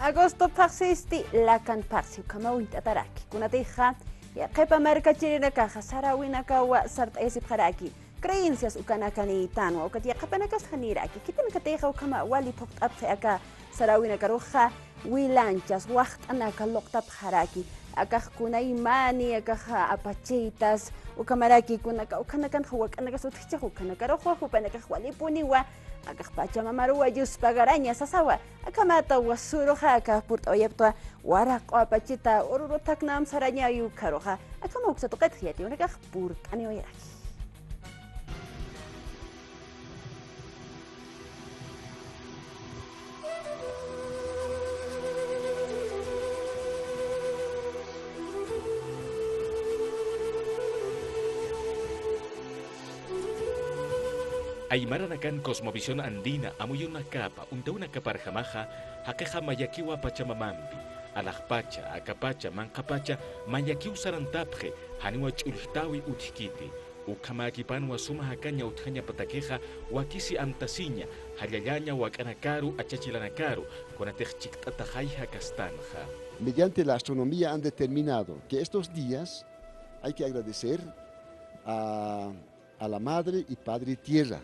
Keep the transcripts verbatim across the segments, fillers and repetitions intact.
Agosto phaxsisti, lakan phaxsi ukhamaw uñt'ataraki. Kunatixa, yaqhipa markachirinakaxa saräwinakawa sart'ayasipxaraki. Creencias ukanakanïtanwa, ukat yaqhipanakas janïraki. Khitinakatixa ukhama wali phuqt'apxi aka saräwinakaruxa, wilanchas, waxt'anaka luqtapxaraki. Akax kunaymani, akax apachitas, ukhamaraki kunaka, ukhanakanxa wak'anakas utjchix, ukhanakaruxwa jupanakax walipuniwa, akax Pachamamaruwa yuspagaraña sasawa. Akhamata wasuruxa aka purt'awayaptwa waraq'u apachita ururu thaknam sarañayu ukharuxa. Akhama uksa tuqitx yatiyunakax purt'aniwayaraki. Aymaranakan Cosmovisión Andina amuyunakapa uñtawinakaparjamaxa, jaqixa mayakiwa Pachamamampi, alaxpacha, akapacha, manqhapacha, mayakiw sarantapxi, janiwa ch'ulltawi utjkiti, ukhamäkipanwa suma jakaña utjañapatakixa, wakisi amtasiña, jallallaña wak'anakaru, achachilanakaru, kunatix chikt'ataxayja kastanxa. Mediante la astronomía han determinado que estos días hay que agradecer a, a la Madre y Padre Tierra,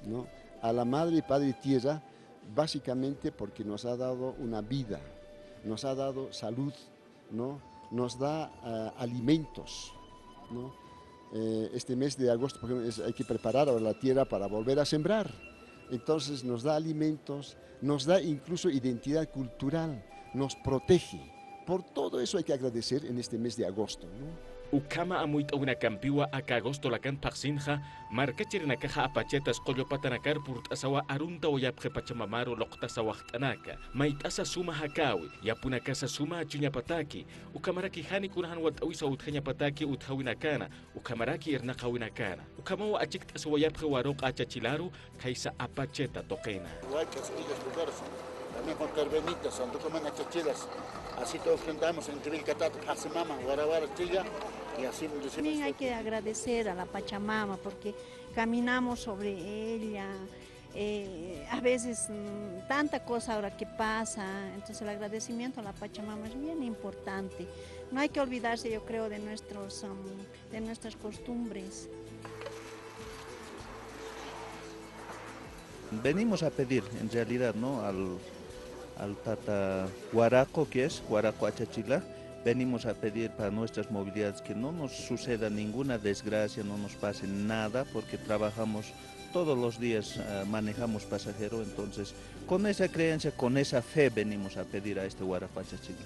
¿no? A la Madre y Padre Tierra, básicamente porque nos ha dado una vida, nos ha dado salud, ¿no? Nos da, ah, alimentos, ¿no? Eh, este mes de agosto, por ejemplo, es, hay que preparar ahora la tierra para volver a sembrar. Entonces nos da alimentos, nos da incluso identidad cultural, nos protege. Por todo eso hay que agradecer en este mes de agosto, ¿no? Ukhama amuyt'awinakampiwa aka agosto lakan phaxsinxa, markachirinakaxa apachitas qullupatanakar purt'asawa aruntawayapxi Pachamamaru luqtasa waxt'anaka, mayt'asa suma jakäwi, yapunakasa suma achuñapataki, ukhamaraki jani kunajan walt'awisa utjañapataki utjawinakana, ukhamaraki irnaqawinakana. Ukhamaw achikt'asiwayapxi waruqa achachilaru, khaysa apachita tuqina. Huachas, villas, lugares, también con Terbenitas, Santo Tomás, achachilas. Así todos cantamos entre Vilcatata, Phaximama, Warawara, Chiga, y así decimos. También hay que agradecer a la Pachamama porque caminamos sobre ella. Eh, a veces, mm, tanta cosa ahora que pasa, entonces el agradecimiento a la Pachamama es bien importante. No hay que olvidarse, yo creo, de nuestros, am, de nuestras costumbres. Venimos a pedir, en realidad, ¿no? Al, al tata Waraqu, que es Waraqu Achachila, venimos a pedir para nuestras movilidades que no nos suceda ninguna desgracia, no nos pase nada, porque trabajamos todos los días, eh, manejamos pasajero, entonces, con esa creencia, con esa fe venimos a pedir a este Waraqu Achachila.